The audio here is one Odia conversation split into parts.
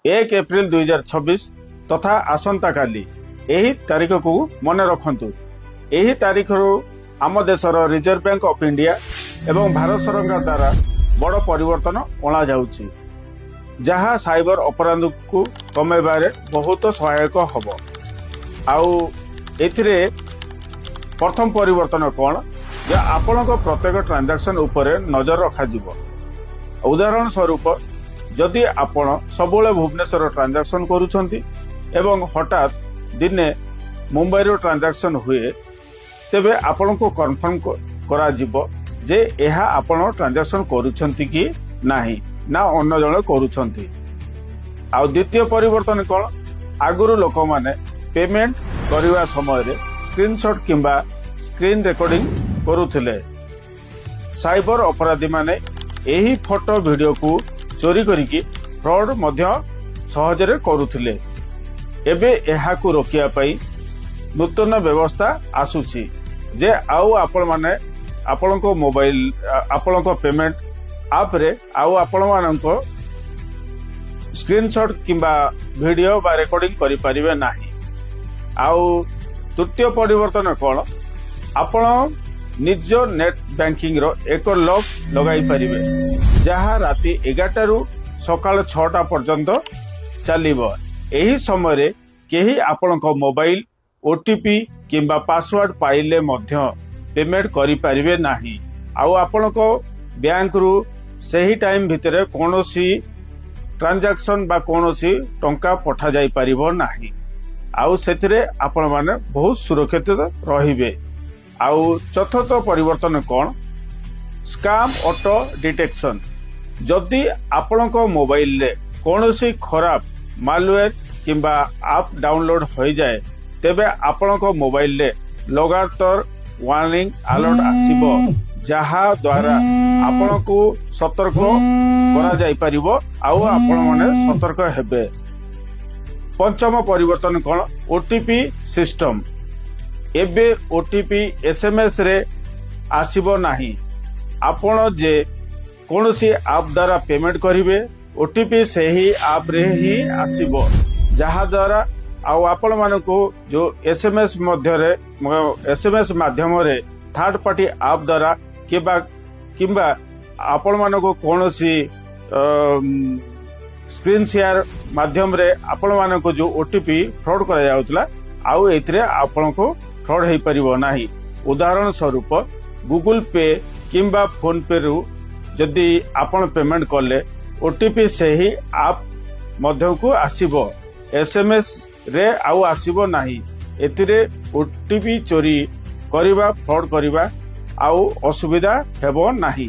1 ଏପ୍ରିଲ 2026 ତଥା ଆସନ୍ତାକାଲି, ଏହି ତାରିଖକୁ ମନେ ରଖନ୍ତୁ। ଏହି ତାରିଖରୁ ଆମ ଦେଶର ରିଜର୍ଭ ବ୍ୟାଙ୍କ ଅଫ୍ ଇଣ୍ଡିଆ ଏବଂ ଭାରତ ସରକାର ଦ୍ୱାରା ବଡ଼ ପରିବର୍ତ୍ତନ ଅଣାଯାଉଛି, ଯାହା ସାଇବର ଅପରାଧକୁ କମାଇବାରେ ବହୁତ ସହାୟକ ହେବ। ଆଉ ଏଥିରେ ପ୍ରଥମ ପରିବର୍ତ୍ତନ କ'ଣ ଯେ ଆପଣଙ୍କ ପ୍ରତ୍ୟେକ ଟ୍ରାଞ୍ଜାକ୍ସନ ଉପରେ ନଜର ରଖାଯିବ। ଉଦାହରଣ ସ୍ୱରୂପ, ଯଦି ଆପଣ ସବୁବେଳେ ଭୁବନେଶ୍ୱର ଟ୍ରାଞ୍ଜାକ୍ସନ କରୁଛନ୍ତି ଏବଂ ହଠାତ୍ ଦିନେ ମୁମ୍ବାଇରୁ ଟ୍ରାଞ୍ଜାକ୍ସନ ହୁଏ, ତେବେ ଆପଣଙ୍କୁ କନଫର୍ମ କରାଯିବ ଯେ ଏହା ଆପଣ ଟ୍ରାଞ୍ଜାକ୍ସନ କରୁଛନ୍ତି କି ନାହିଁ ନା ଅନ୍ୟ ଜଣେ କରୁଛନ୍ତି। ଆଉ ଦ୍ୱିତୀୟ ପରିବର୍ତ୍ତନ କ'ଣ? ଆଗରୁ ଲୋକମାନେ ପେମେଣ୍ଟ କରିବା ସମୟରେ ସ୍କ୍ରିନସଟ୍ କିମ୍ବା ସ୍କ୍ରିନ୍ ରେକର୍ଡିଂ କରୁଥିଲେ। ସାଇବର ଅପରାଧୀମାନେ ଏହି ଫଟୋ, ଭିଡିଓକୁ ଚୋରି କରିକି ଫ୍ରଡ୍ ମଧ୍ୟ ସହଜରେ କରୁଥିଲେ। ଏବେ ଏହାକୁ ରୋକିବା ପାଇଁ ନୂତନ ବ୍ୟବସ୍ଥା ଆସୁଛି ଯେ ଆଉ ଆପଣମାନେ ଆପଣଙ୍କ ମୋବାଇଲ, ଆପଣଙ୍କ ପେମେଣ୍ଟ ଆପ୍ରେ ଆଉ ଆପଣମାନଙ୍କ ସ୍କ୍ରିନସଟ୍ କିମ୍ବା ଭିଡିଓ ବା ରେକର୍ଡିଂ କରିପାରିବେ ନାହିଁ। ଆଉ ତୃତୀୟ ପରିବର୍ତ୍ତନ କ'ଣ? ଆପଣ ନିଜ ନେଟ୍ ବ୍ୟାଙ୍କିଂର ଏକ ଲକ୍ ଲଗାଇ ପାରିବେ, ଯାହା ରାତି 11ଟାରୁ ସକାଳ 6ଟା ପର୍ଯ୍ୟନ୍ତ ଚାଲିବ। ଏହି ସମୟରେ କେହି ଆପଣଙ୍କ ମୋବାଇଲ ଓଟିପି କିମ୍ବା ପାସୱାର୍ଡ ପାଇଲେ ମଧ୍ୟ ପେମେଣ୍ଟ କରିପାରିବେ ନାହିଁ। ଆଉ ଆପଣଙ୍କ ବ୍ୟାଙ୍କରୁ ସେହି ଟାଇମ ଭିତରେ କୌଣସି ଟ୍ରାଞ୍ଜାକ୍ସନ ବା କୌଣସି ଟଙ୍କା ପଠାଯାଇ ପାରିବ ନାହିଁ। ଆଉ ସେଥିରେ ଆପଣମାନେ ବହୁତ ସୁରକ୍ଷିତ ରହିବେ। ଆଉ ଚତୁର୍ଥ ପରିବର୍ତ୍ତନ କ'ଣ? Scam auto detection. ଯଦି ଆପଣଙ୍କ ମୋବାଇଲରେ କୌଣସି ଖରାପ ମାଲୱେର କିମ୍ବା ଆପ୍ ଡାଉନଲୋଡ୍ ହୋଇଯାଏ, ତେବେ ଆପଣଙ୍କ ମୋବାଇଲରେ ଲଗାତାର ୱାର୍ଣ୍ଣିଂ ଆଲର୍ଟ ଆସିବ, ଯାହା ଦ୍ୱାରା ଆପଣଙ୍କୁ ସତର୍କ କରାଯାଇପାରିବ ଆଉ ଆପଣମାନେ ସତର୍କ ହେବେ। ପଞ୍ଚମ ପରିବର୍ତ୍ତନ କ'ଣ? OTP system. ଏବେ ଓଟିପି ଏସଏମଏସ ରେ ଆସିବ ନାହିଁ। ଆପଣ ଯେ କୌଣସି ଆପ୍ ଦ୍ୱାରା ପେମେଣ୍ଟ କରିବେ, ଓଟିପି ସେହି ଆପ୍ରେ ହିଁ ଆସିବ, ଯାହାଦ୍ୱାରା ଆଉ ଆପଣମାନଙ୍କୁ ଯୋଉ ଏସଏମଏସ୍ ମଧ୍ୟରେ, ଏସଏମଏସ୍ ମାଧ୍ୟମରେ ଥାର୍ଡ ପାର୍ଟି ଆପ୍ ଦ୍ୱାରା କିମ୍ବା ଆପଣମାନଙ୍କୁ କୌଣସି ସ୍କ୍ରିନ୍ ସେୟାର ମାଧ୍ୟମରେ ଆପଣମାନଙ୍କୁ ଯୋଉ ଓଟିପି ଫ୍ରଡ୍ କରାଯାଉଥିଲା, ଆଉ ଏଥିରେ ଆପଣଙ୍କୁ ଫ୍ରଡ୍ ହେଇପାରିବ ନାହିଁ। ଉଦାହରଣ ସ୍ୱରୂପ, ଗୁଗୁଲ ପେ କିମ୍ବା ଫୋନ ପେରୁ ଯଦି ଆପଣ ପେମେଣ୍ଟ କଲେ, ଓଟିପି ସେହି ଆପ୍ ମଧ୍ୟକୁ ଆସିବ, ଏସଏମଏସ୍ ରେ ଆଉ ଆସିବ ନାହିଁ। ଏଥିରେ ଓଟିପି ଚୋରି କରିବା, ଫ୍ରଡ୍ କରିବା ଆଉ ଅସୁବିଧା ହେବ ନାହିଁ।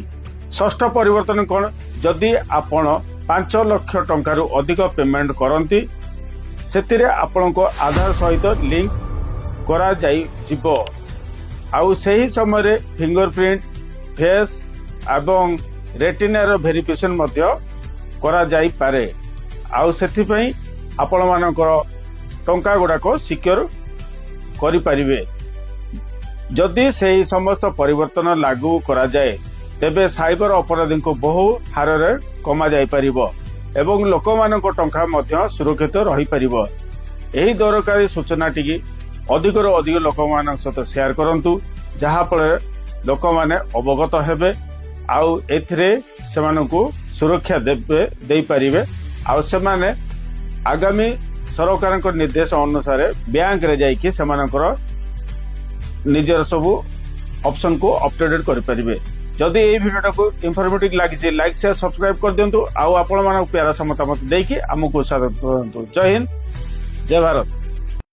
ଷଷ୍ଠ ପରିବର୍ତ୍ତନ କ'ଣ? ଯଦି ଆପଣ 5 ଲକ୍ଷ ଟଙ୍କାରୁ ଅଧିକ ପେମେଣ୍ଟ କରନ୍ତି, ସେଥିରେ ଆପଣଙ୍କ ଆଧାର ସହିତ ଲିଙ୍କ କରାଯାଇଯିବ। ଆଉ ସେହି ସମୟରେ ଫିଙ୍ଗର ପ୍ରିଣ୍ଟ, ଫେସ୍ ଏବଂ ରେଟିନାର ଭେରିଫିକେସନ ମଧ୍ୟ କରାଯାଇପାରେ। ଆଉ ସେଥିପାଇଁ ଆପଣମାନଙ୍କର ଟଙ୍କା ଗୁଡାକ ସିକ୍યોର କରିପାରିବେ। ଯଦି ସେହି ସମସ୍ତ ପରିବର୍ତ୍ତନ ଲାଗୁ କରାଯାଏ, ତେବେ ସାଇବର ଅପରାଧୀଙ୍କୁ ବହୁ ହାରରେ କମାଯାଇପାରିବ ଏବଂ ଲୋକମାନଙ୍କ ଟଙ୍କା ମଧ୍ୟ ସୁରକ୍ଷିତ ରହିପାରିବ। ଏହି ଦରକାରୀ ସୂଚନାଟିକି ଅଧିକରୁ ଅଧିକ ଲୋକମାନଙ୍କ ସହିତ ସେୟାର କରନ୍ତୁ, ଯାହାଫଳରେ ଲୋକମାନେ ଅବଗତ ହେବେ ଆଉ ଏଥିରେ ସେମାନଙ୍କୁ ସୁରକ୍ଷା ଦେବେ ଦେଇପାରିବେ। ଆଉ ସେମାନେ ଆଗାମୀ ସରକାରଙ୍କ ନିର୍ଦ୍ଦେଶ ଅନୁସାରେ ବ୍ୟାଙ୍କରେ ଯାଇକି ସେମାନଙ୍କର ନିଜର ସବୁ ଅପସନକୁ ଅପଡେଟ୍ କରିପାରିବେ। ଯଦି ଏଇ ଭିଡ଼ିଓଟାକୁ ଇନଫର୍ମେଟିଭ ଲାଗିଛି, ଲାଇକ୍, ସେୟାର, ସବସ୍କ୍ରାଇବ କରିଦିଅନ୍ତୁ ଆଉ ଆପଣମାନଙ୍କ ପ୍ୟାରା ମତାମତ ଦେଇକି ଆମକୁ ଉତ୍ସାହିତ କରନ୍ତୁ। ଜୟ ହିନ୍ଦ, ଜୟ ଭାରତ।